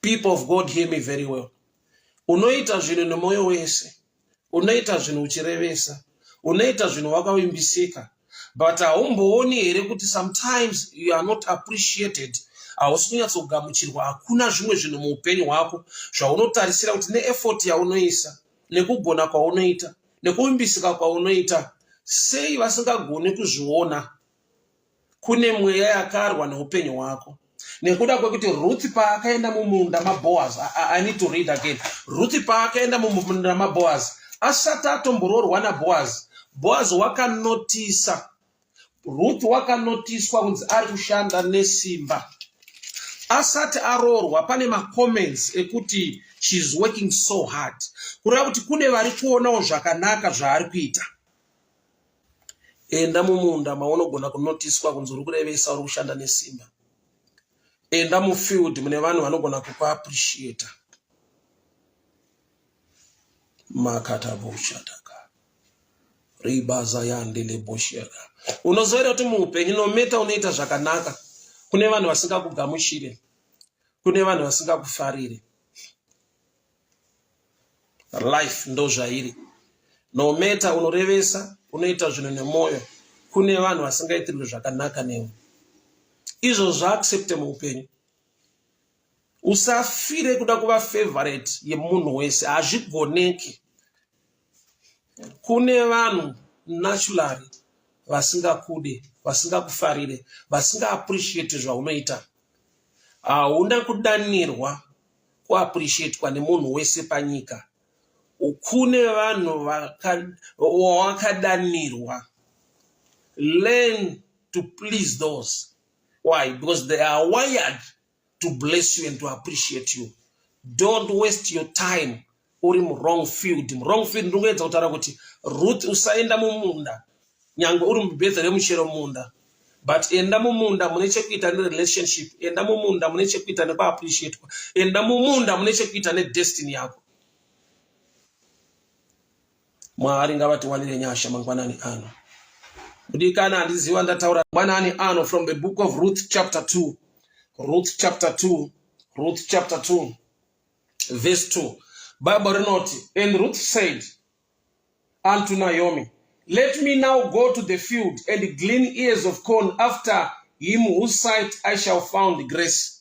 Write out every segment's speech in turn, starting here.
People of God, hear me very well. Unoita zvinhu nemwoyo wese, unoita zvinhu uchirevesa, unoita zvinhu wakavimbisika, but haumbooni here kuti sometimes you are not appreciated, hausi kunyatsogamuchirwa, hakuna zvimwe zvinhu muupenyu hwako zvaunotarisira kuti neeffort yaunoisa, nekugona kwaunoita, nekuvimbisika kwaunoita, sei vasingagoni kuzviona? Kune mweya yakarwa neupenyu hwako nekuda kwekuti Ruth paakaenda mumunda maBoaz, I need to read again. Ruth paakaenda mumunda maBoaz, asati atomboroorwa naBoaz, Boaz wakanotisa Ruth, wakanotiswa kunzi ari kushanda nesimba. Asati aroorwa pane macomments ekuti she's working so hard, kureva kuti kune vari kuonawo zvakanaka zvaari kuita. Enda mumunda maunogona kunotiswa kunzi uri kurevesa, uri kushanda nesimba. Enda mufield mune vanhu vanogona kukuappreciata. Makataboshataka ribaza yandelebosheka. Unozoera kuti muupenyu nometa unoita zvakanaka, kune vanhu vasingakugamuchire, kune vanhu vasingakufarire. Life ndozvairi, no matter unorevesa, unoita zvinhu nemwoyo, kune vanhu vasingaitirwe zvakanaka newe. Izvo zvaaccepte muupenyu. Usafire kuda kuva favorite yemunhu wese, hazvigoneki. Kune vanhu naturally vasingakude, vasingakufarire, vasingaappreciate zvaunoita. Hauna kudanirwa kuappreciatwa nemunhu wese panyika. Kune vanhu wawakadanirwa. Learn to please those. Why? Because they are wired to bless you and to appreciate you. Don't waste your time uri muwrong field. Muwrong field ndingoedza kutaura kuti Ruth, usaenda mumunda nyange uri mubhedha remuchero munda, but enda mumunda mune chekuita nerelationship, enda mumunda mune chekuita nekuappreciatwa, enda mumunda mune chekuita nedestiny yako. Mwari ngavatiwanire nyasha mangwanani ano. Mudikana, handiziva ndataura mangwanani ano from the book of Ruth chapter 2. Ruth chapter 2, Ruth chapter 2 verse 2. Bible rinoti, and Ruth said unto Naomi, let me now go to the field and glean ears of corn after him whose sight I shall found grace.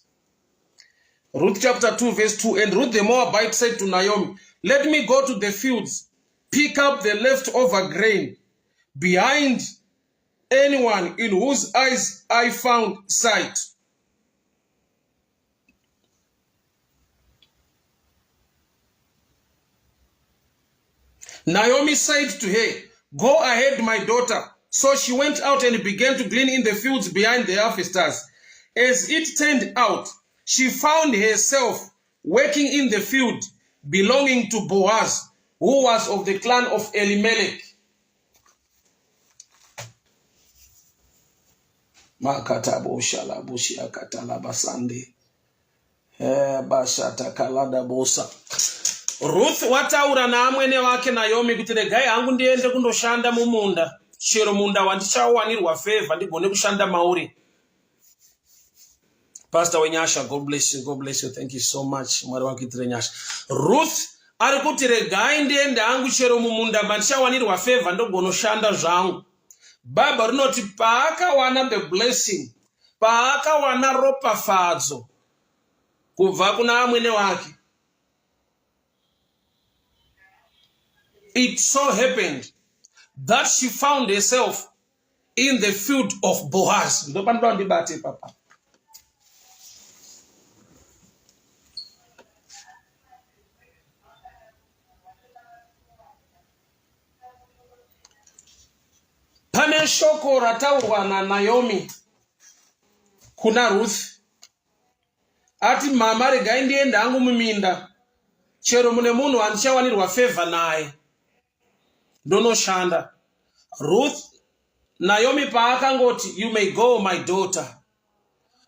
Ruth chapter 2 verse 2, and Ruth the Moabite said to Naomi, let me go to the fields, pick up the leftover grain behind anyone in whose eyes I found sight. Naomi said to her, go ahead, my daughter. So she went out and began to glean in the fields behind the harvesters. As it turned out, she found herself working in the field belonging to Boaz, who was of the clan of Elimelech. Makataboshalabushiakatalabasande. Bashatakaladabosa. Ruth wataura naamwene wake Naomi kuti regai hangu ndiende kundoshanda mumunda, chero munda wandichawanirwa favor ndigone kushanda mauri. Pastor wenyasha, God bless you, God bless you, thank you so much. Mwari wakuitire nyasha. Ruth ari kuti regai ndiende hangu chero mumunda mandichawanirwa favor ndogonoshanda zvangu. Bible rinoti paakawana the blessing, paakawana ropafadzo kubva kuna amwene wake, it so happened that she found herself in the field of Boaz. Ndopanoda ndibate papa. Pane shoko rataurwa naNaomi kuna Ruth, ati mama regai ndiende hangu muminda, chero mune munhu andichawanirwa favor naye ndonoshanda. Ruth, Naomi paakangoti you may go my daughter,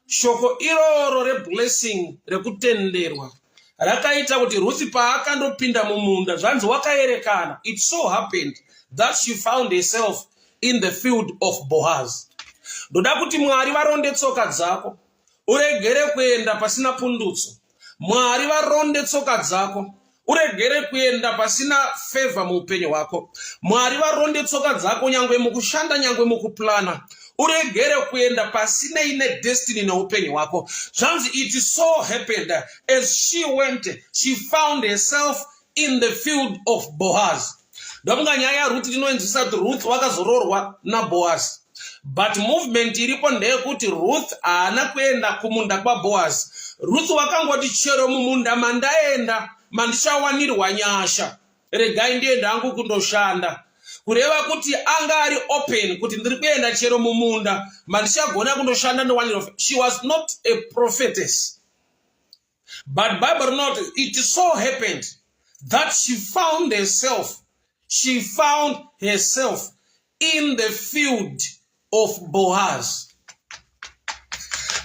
shoko iroro reblessing rekutenderwa rakaita kuti Ruth paakandopinda mumunda, zvanzi wakaerekana, it so happened that she found herself in the field of Boaz. Ndoda kuti Mwari varonde tsoka dzako, uregere kuenda pasina pundutso. Mwari varonde tsoka dzako, uregere kuenda pasina favor muupenyu hwako. Mwari varonde tsoka dzako nyangwe mukushanda, nyangwe mukuplana, uregere kuenda pasinei nedestiny neupenyu hwako. Zvanzi, it so happened, as she went, she found herself in the field of Boaz. Ndokunga nyaya yaRuth tinoenzisa kuti Ruth wakazororwa naBoaz, but movement iripo ndeyekuti Ruth haana kuenda kumunda kwaBoaz. Ruth wakangoti, chero mumunda mandaenda mandichawanirwa nyasha, regai ndiende hangu kundoshanda. Kureva kuti anga ari open kuti ndiri kuenda chero mumunda mandichagona kundoshanda ndowanirwa. She was not a prophetess, but Bible rinoti it so happened that she found herself in the field of Boaz.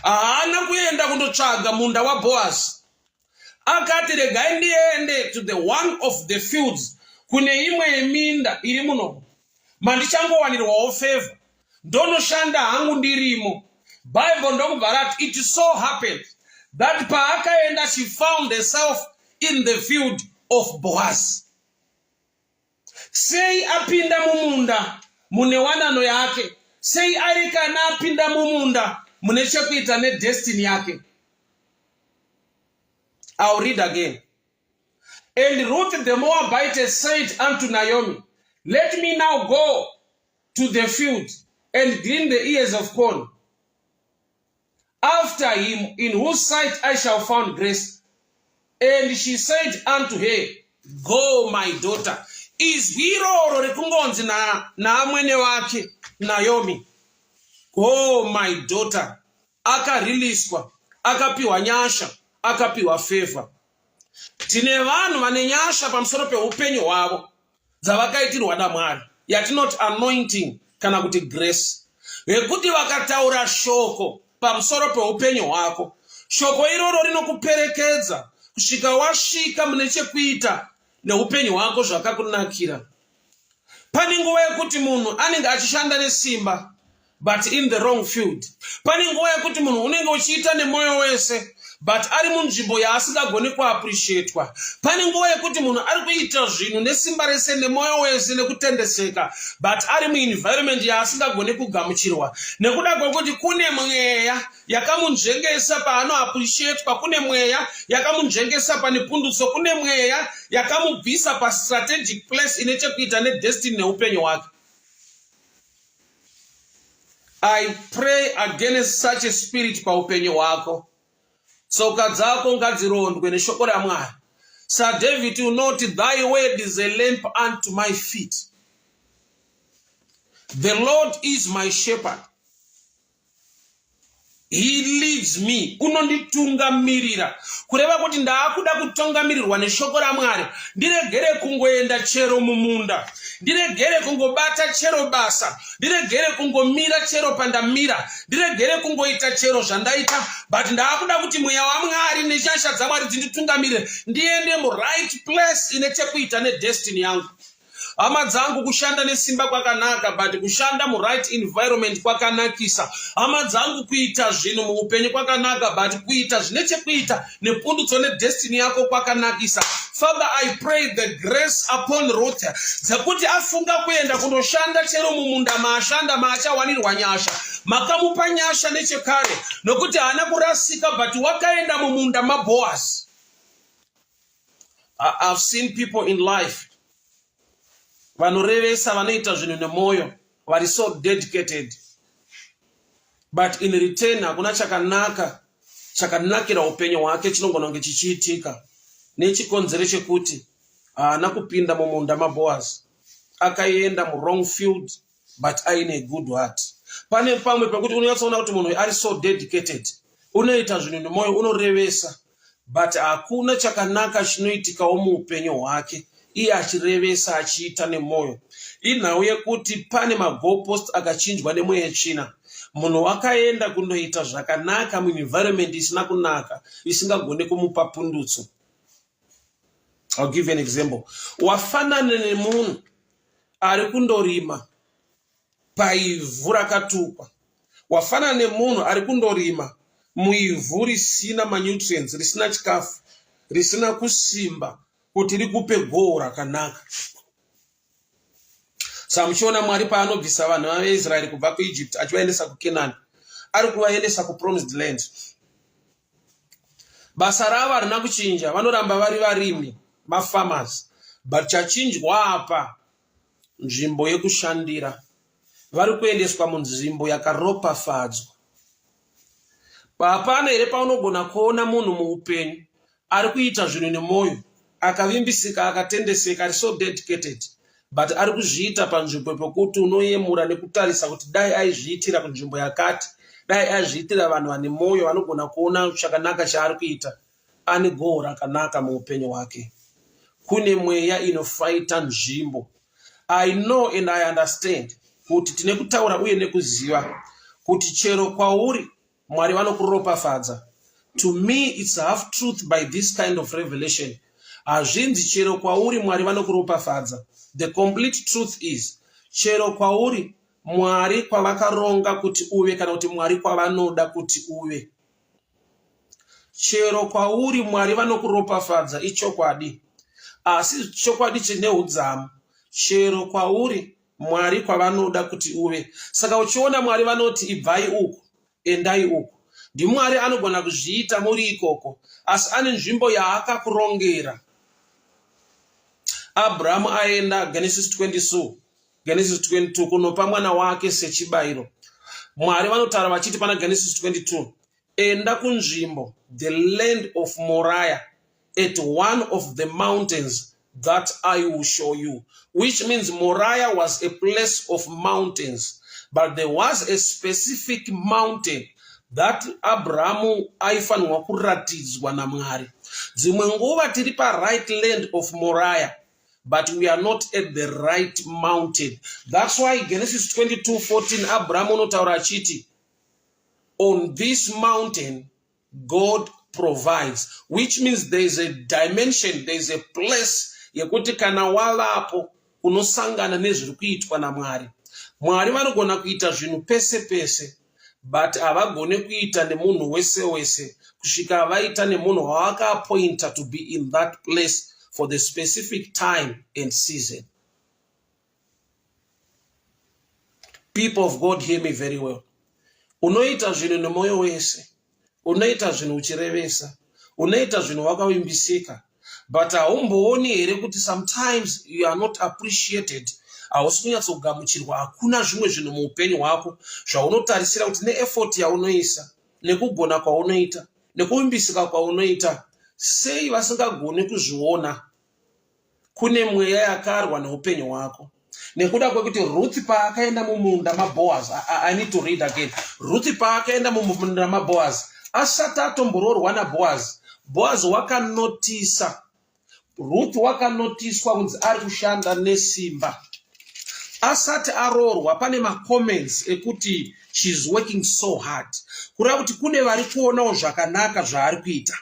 Haana kuenda kundotsvaga munda waBoaz. Akati, regai ndiende to the one of the fields, kune imwe yeminda iri muno mandichangowanirwawo favor, ndonoshanda hangu ndirimo. Bible ndokubva rati, it so happened that paakaenda, she found herself in the field of Boaz. Sei apinda mumunda mune wanano yake? Sei ari kana apinda mumunda mune chekuita nedestiny yake? I'll read again. And Ruth the Moabite said unto Naomi, "Let me now go to the field and glean the ears of corn after him in whose sight I shall find grace." And she said unto her, "Go, my daughter." Izwi iroro rekungonzi naamwene wake Naomi, "Go, my daughter," akariliswa, akapiwa nyasha, akapiwa favor. Tine vanhu vane nyasha pamusoro peupenyu hwavo dzavakaitirwa naMwari, yatinoti anointing kana kuti grace, vekuti vakataura shoko pamusoro peupenyu hwako, shoko iroro rinokuperekedza kusvika wasvika mune chekuita neupenyu hwako zvakakunakira. Pane nguva yekuti munhu anenge achishanda nesimba, but in the wrong field. Pane nguva yekuti munhu unenge uchiita nemwoyo wese, but ari munzvimbo yaasingagoni kuappreciatwa. Pane nguva yekuti munhu ari kuita zvinhu nesimba rese, nemwoyo wese, nekutendeseka, but ari muenvironment yaasingagoni kugamuchirwa, nekuda kwekuti kune mweya yakamunzvengesa paanoappreciatwa, kune mweya yakamunzvengesa pane pundutso, kune mweya yakamubvisa pastrategic place ine chekuita nedestiny neupenyu hwake. I pray against such a spirit paupenyu hwako. Tsoka dzako ngadzirondwe neshoko raMwari. SaDavid unoti, "Thy word is a lamp unto my feet." The Lord is my shepherd, he leads me. Unonditungamirira. Kureva kuti ndaakuda kutungamirirwa neshoko raMwari. Ndiregere kungoenda chero mumunda, ndiregere kungobata chero basa, ndiregere kungomira chero pandamira, ndiregere kungoita chero zvandaita, but ndaakuda kuti mweya waMwari nenyasha dzaMwari dzinditungamirire, ndiende muright place ine chekuita nedestiny yangu. Hama dzangu, kushanda nesimba kwakanaka, but kushanda muright environment kwakanakisa. Hama dzangu, kuita zvinhu muupenyu kwakanaka, but kuita zvine chekuita nepundutso nedestiny yako kwakanakisa. Father, I pray the grace upon Ruth dzekuti afunga kuenda kundoshanda chero mumunda maashanda maachawanirwa nyasha. Makamupa nyasha nechekare, nokuti haana kurasika, but wakaenda mumunda maBoaz. I've seen people in life vanorevesa, vanoita zvinhu nemwoyo, vari so dedicated, but in return hakuna chakanaka chakanakira upenyu hwake chinogona kunge chichiitika, nechikonzero chekuti haana kupinda mumunda maBoaz. Akaenda muwrong field, but aine good heart. Pane pamwe pekuti unonyatsoona kuti munhu ari so dedicated, unoita zvinhu nemwoyo, unorevesa, but hakuna chakanaka chinoitikawo muupenyu hwake iye achirevesa, achiita nemwoyo. Inhau yekuti pane magoalpost akachinjwa nemweya yetsvina. Munhu wakaenda kundoita zvakanaka muenvironment isina kunaka, isingagoni kumupa pundutso. I'll give an example. Wafanana nemunhu ari kundorima paivhu rakatukwa. Wafanana nemunhu ari kundorima muivhu risina manutrients, risina chikafu, risina kusimba kuti rikupe goho rakanaka. Saka muchiona Mwari paanobvisa vanhu veIsraeri kubva kuEgypt achivaendesa kuKenani, ari kuvaendesa kupromised land. Basa ravo harina kuchinja, vanoramba vari varimi, mafarmers, but chachinjwa apa nzvimbo yekushandira. Vari kuendeswa munzvimbo yakaropafadzwa. Hapana here paunogona kuona munhu muupenyu ari kuita zvinhu nemwoyo, akavimbisika, akatendeseka, ari so dedicated, but ari kuzviita panzvimbo pekuti unoyemura nekutarisa kuti dai aizviitira kunzvimbo yakati, dai aizviitira vanhu vane mwoyo vanogona kuona chakanaka chaari kuita, ane goho rakanaka muupenyu hwake. Kune mweya inofaita nzvimbo. I know and I understand kuti tine kutaura uye nekuziva kuti chero kwauri Mwari vanokuropafadza. To me it's half truth by this kind of revelation. Hazvinzi chero kwauri Mwari vanokuropafadza. The complete truth is chero kwauri Mwari kwavakaronga kuti uve kana kuti Mwari kwavanoda kuti uve. Chero kwauri Mwari vanokuropafadza ichokwadi. Asi chokwadi chine udzamu. Chero kwauri Mwari kwavanoda kuti uve. Saka uchiona Mwari vanoti ibvai uku, endai uku. NdiMwari anogona kuzviita muri ikoko, asi ane nzvimbo yaakakurongera. Abrahamu aenda Genesis 22, Genesis 22 kunopa mwana wake sechibayiro. Mwari vanotaura vachiti pana Genesis 22, enda kunzvimbo the land of Moriah at one of the mountains that I will show you, which means Moriah was a place of mountains, but there was a specific mountain that Abrahamu aifanirwa kuratidzwa naMwari. Dzimwe nguva tiri pa right land of Moriah, but we are not at the right mountain. That's why Genesis 22:14 Abrahamu unotaura achiti on this mountain God provides, which means there is a dimension, there is a place yekuti kana wavapo unosangana nezviri kuitwa naMwari. Mwari vanogona kuita zvinhu pese pese, but havagone kuita nemunhu wese wese kusvika vaita nemunhu wavakaappointa to be in that place for the specific time and season. People of God, hear me very well. Unoita zvinhu nemwoyo wese, unoita zvinhu uchirevesa, unoita zvinhu wakavimbisika, but haumbooni here kuti sometimes you are not appreciated, hausi kunyatsogamuchirwa, hakuna zvimwe zvinhu muupenyu hwako zvaunotarisira kuti neeffort yaunoisa, nekugona kwaunoita, nekuvimbisika kwaunoita, sei vasingagoni kuzviona? Kune mweya yakarwa neupenyu hwako nekuda kwekuti Ruth paakaenda mumunda maBoaz, I need to read again. Ruth paakaenda mumunda maBoaz asati atomboroorwa naBoaz, Boaz wakanotisa Ruth, wakanotiswa kunzi ari kushanda nesimba asati aroorwa. Pane macomments ekuti she's working so hard, kureva kuti kune vari kuonawo zvakanaka zvaari kuita.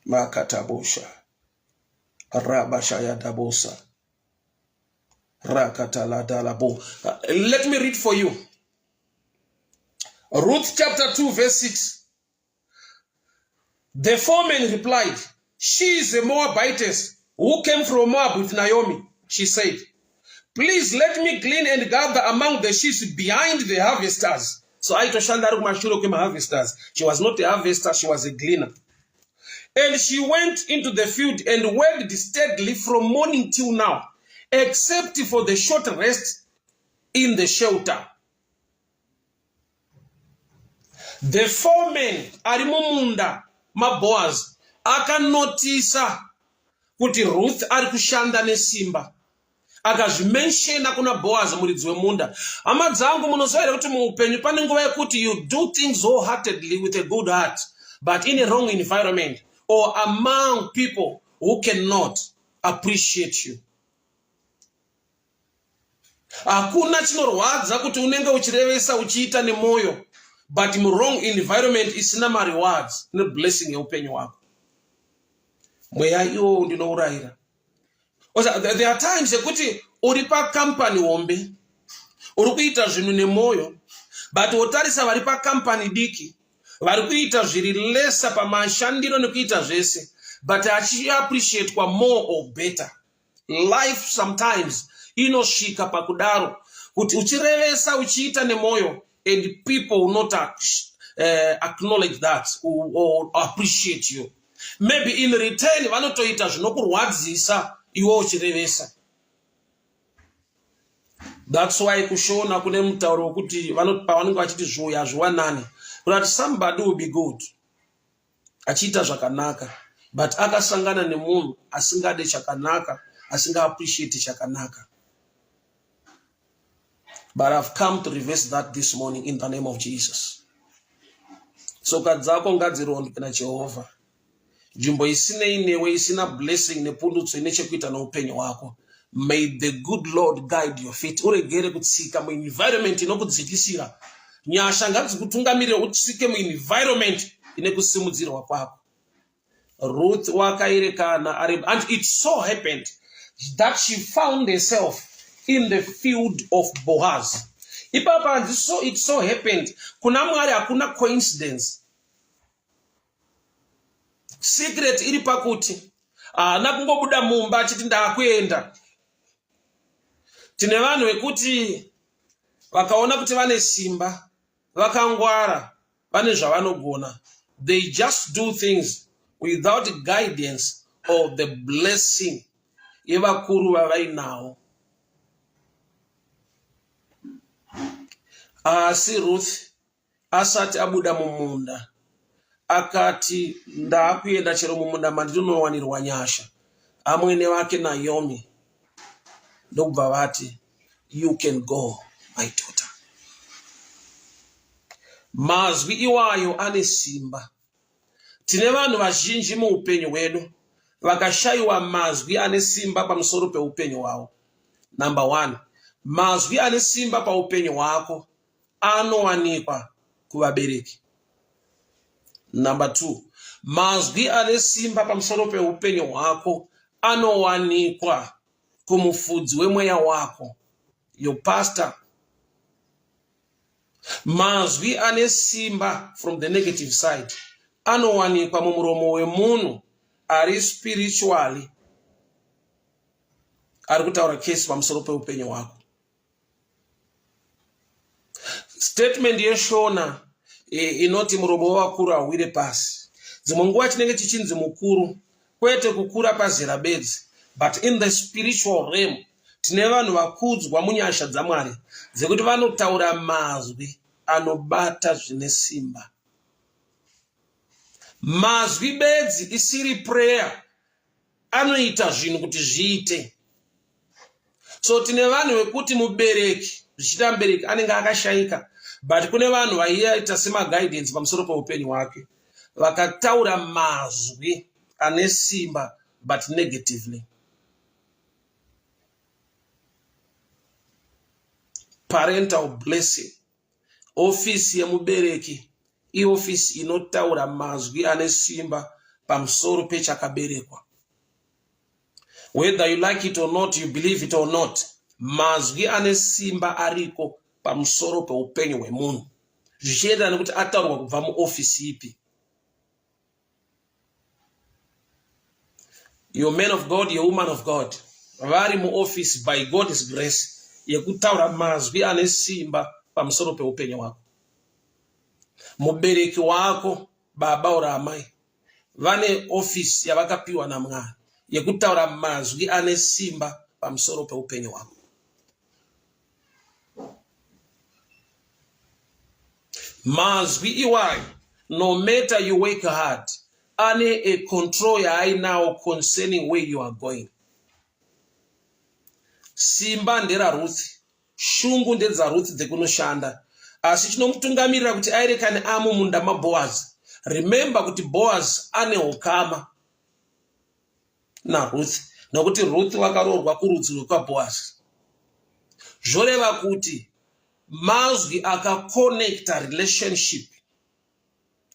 Makatabosha rabashayadabosa rakataladalabo. Let me read for you Ruth chapter 2 verse 6. The foreman replied, "She is a Moabitess who came from Moab with Naomi." She said, "Please let me glean and gather among the sheaves behind the harvesters." So aitoshanda ari kumashure kwemaharvesters. She was not a harvester, she was a gleaner. And she went into the field and worked steadily from morning till now, except for the short rest in the shelter. The foreman ari mumunda maBoaz akanotisa kuti Ruth ari kushanda nesimba, akazvimenshena kuna Boaz, muridzi wemunda. Hama dzangu, munoziva here kuti muupenyu pane nguva yekuti you do things wholeheartedly with a good heart, but in a wrong environment or among people who cannot appreciate you? Hakuna chinorwadza kuti unenge uchirevesa, uchiita nemwoyo, but muwrong environment isina marewards neblessing yeupenyu hwako. Mweya iwowo ndinourayira. There are times yekuti uri pakampani hombe, uri kuita zvinhu nemwoyo. But wotarisa vari pakampani diki vari kuita zviri lesa pamashandiro nekuita zvese, but achiappreciatwa more or better. Life sometimes inosvika pakudaro kuti uchirevesa uchiita nemwoyo and people will not acknowledge that or appreciate you. Maybe in return vanotoita zvinokurwadzisa iwe uchirevesa. That's why kuShona kune mutauro wekuti pavanenge vachiti zviuya hazviwanani, kuti somebody will be good achiita zvakanaka, but akasangana nemunhu asingade chakanaka, asingaappreciate chakanaka. But I've come to reverse that this morning in the name of Jesus. Tsoka dzako ngadzirondwe naJehovha. Nzvimbo isinei newe, isina blessing nepundutso ine chekuita neupenyu hwako, may the good Lord guide your feet. Uregere kutsika muenvironment inokudzikisira. Nyasha ngadzikutungamirire utsike muenvironment ine kusimudzirwa kwako. Ruth wakairekana ari, and it so happened that she found herself in the field of Boaz. Ipapa hanzi so it so happened. Kuna Mwari hakuna coincidence. Secret iri pakuti haana kungobuda mumba achiti ndaakuenda. Tine vanhu vekuti vakaona kuti vane simba, vakangwara, vane zvavanogona, they just do things without guidance or the blessing yevakuru vavainawo. Asi Ruth asati abuda mumunda akati ndaakuenda chero mumunda mandinonowanirwa nyasha, amwene vake Naomi ndokubva vati, "You can go, my daughter." Mazwi iwayo ane simba. Tine vanhu vazhinji muupenyu hwedu vakashayiwa mazwi ane simba pamusoro peupenyu hwavo. Number one, mazwi ane simba paupenyu hwako anowanikwa kuvabereki. Number two, mazwi ane simba pamusoro peupenyu hwako anowanikwa kumufudzi wemweya wako, your pastor. Mazwi ane simba from the negative side anowanikwa mumuromo wemunhu ari spiritually ari kutaura kesi pamusoro peupenyu hwako. Statement yeShona inoti muromo wevakuru hauwire pasi. Dzimwe nguva chinenge chichinzi mukuru kwete kukura pazera bedzi, but in the spiritual realm tine vanhu vakudzwa munyasha dzaMwari dzekuti vanotaura mazwi anobata zvine simba. Mazwi bedzi isiri prayer anoita zvinhu kuti zviite. So tine vanhu vekuti mubereki, zvichiita mubereki anenge akashayika, but kune vanhu vaiita semaguidance pamusoro peupenyu hwake vakataura mazwi ane simba, but negatively. Parental blessing, ofisi yemubereki iofisi inotaura mazwi ane simba pamusoro pechakaberekwa. Whether you like it or not, you believe it or not, mazwi ane simba ariko pamusoro peupenyu hwemunhu, zvichienderana nekuti ataurwa kubva muofisi ipi. Your man of God, your woman of God vari muofisi by God's grace yekutaura mazwi ane simba pamusoro peupenyu hwako. Mubereki wako, baba uri amai, vane ofisi yavakapiwa naMwari yekutaura mazwi ane simba pamusoro peupenyu hwako. Mazwi iwayo, no matter you work hard, ane a control yaainawo concerning where you are going. Simba nderaRuth, shungu ndedzaRuth dzekunoshanda, asi chinomutungamirira kuti aerekane amumunda maBoaz, remember kuti Boaz ane ukama naRuth, nokuti Ruth vakaroorwa kurudzi rwekwaBoaz. Zvoreva kuti mazwi akakonekta relationship.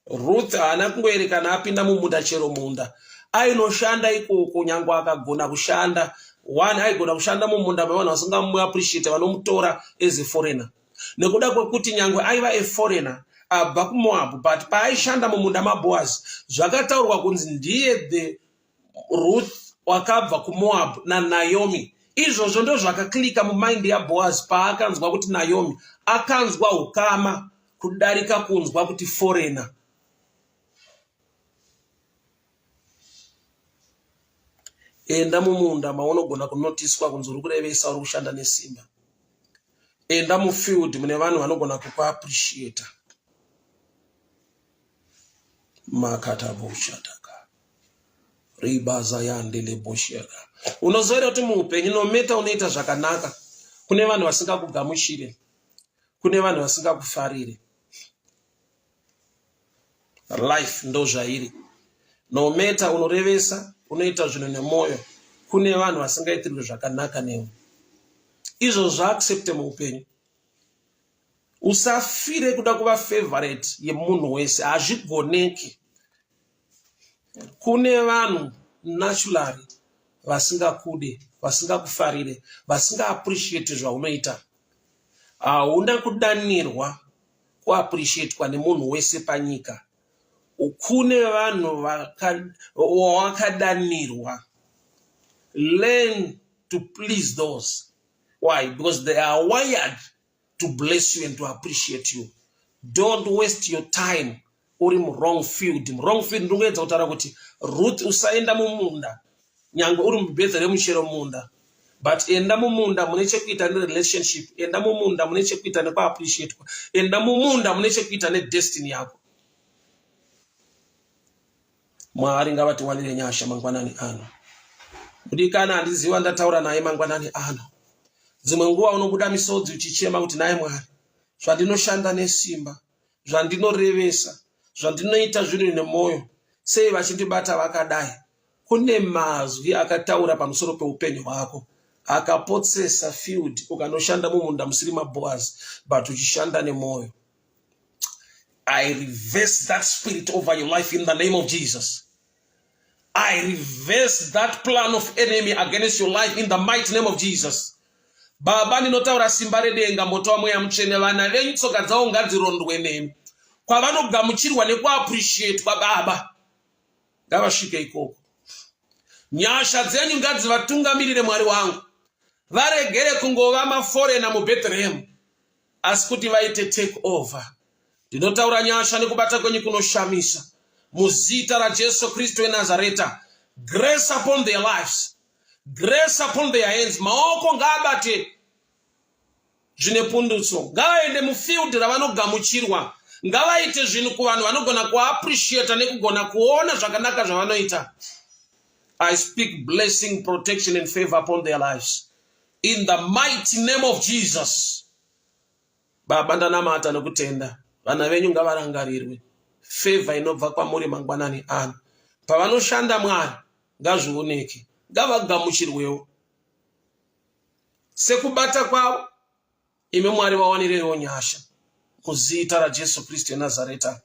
Ruth haana kungoerekana apinda mumunda chero munda ainoshanda ikoko. Nyange akagona kushanda, one aigona kushanda mumunda mevanhu vasingamuappreciate, vanomutora as a foreigner. Nekuda kwekuti nyangwe aiva a foreigner abva kuMoab, but paaishanda mumunda maBoaz, zvakataurwa kunzi ndiye the Ruth wakabva kuMoab naNaomi. Izvozvo ndozvakaklika mumind yaBoaz paakanzwa kuti Naomi akanzwa ukama kudarika kunzwa kuti foreigner. Enda mumunda maunogona kunotiswa kunzi uri kurevesa uri kushanda nesimba. Enda mufield mune vanhu vanogona kukuappreciata. Makataboshataka. Ribaza yandele boshaka. Unozoera kuti muupenyu nometa unoita zvakanaka kune vanhu vasingakugamuchire, kune vanhu vasingakufarire. Life ndozvairi. No matter unorevesa, unoita zvinhu nemwoyo, kune vanhu vasingaitirwe zvakanaka newe. Izvo zvaaccepte muupenyu. Usafire kuda kuva favorite yemunhu wese, hazvigoneki. Kune vanhu naturally vasingakude, vasingakufarire, vasingaappreciate zvaunoita. Hauna kudanirwa kuappreciatwa nemunhu wese panyika. Kune vanhu wawakadanirwa. Learn to please those. Why? Because they are wired to bless you and to appreciate you. Don't waste your time uri muwrong field. Muwrong field ndikuedza kutaura kuti Ruth usaenda mumunda nyangwe uri muBethlehem chero munda but enda mumunda mune chekuita nerelationship, enda mumunda mune chekuita nekuappreciatwa, enda mumunda mune chekuita nedestiny yako. Mwari ngavatiwanire nyasha mangwanani ano. Mudikana handiziva ndataura naye mangwanani ano. Dzimwe nguva unobuda misodzi uchichema kuti naye Mwari, zvandinoshanda nesimba, zvandinorevesa, zvandinoita zvinhu nemwoyo, sei vachindibata vakadai? Kune mazwi akataura pamusoro peupenyu hwako akapotsesa field ukanoshanda mumunda musiri maBoaz but uchishanda nemwoyo. I reverse that spirit over your life in the name of Jesus. I reverse that plan of enemy against your life in the mighty name of Jesus. Baba, ndinotaura simba redenga, moto wamweya mutsvene, vana venyu tsoka dzavo ngadzirondwe nemi. Kwavanogamuchirwa nekuappreciatwa, Baba, ngavasvike ikoko. Nyasha dzenyu ngadzivatungamirire, Mwari wangu. Varegere kungova maforena muBethlehem, asi kuti vaite take over. Ndinotaura nyasha nekubata kwenyu kunoshamisa muzita raJesu Kristu weNazareta. Grace upon their lives, grace upon their hands. Maoko ngaabate zvine pundutso, ngavaende mufield ravanogamuchirwa, ngavaite zvinhu kuvanhu vanogona kuappreciata nekugona kuona zvakanaka zvavanoita. I speak blessing, protection and favor upon their lives in the mighty name of Jesus. Baba, ndanamata nokutenda, vana venyu ngavarangarirwe. Favor inobva kwamuri mangwanani ano. Pavanoshanda Mwari, ngazvioneke, ngavagamuchirwewo sekubata kwavo. Imi Mwari vawanireiwo nyasha muzita raJesu Kristu weNazareta.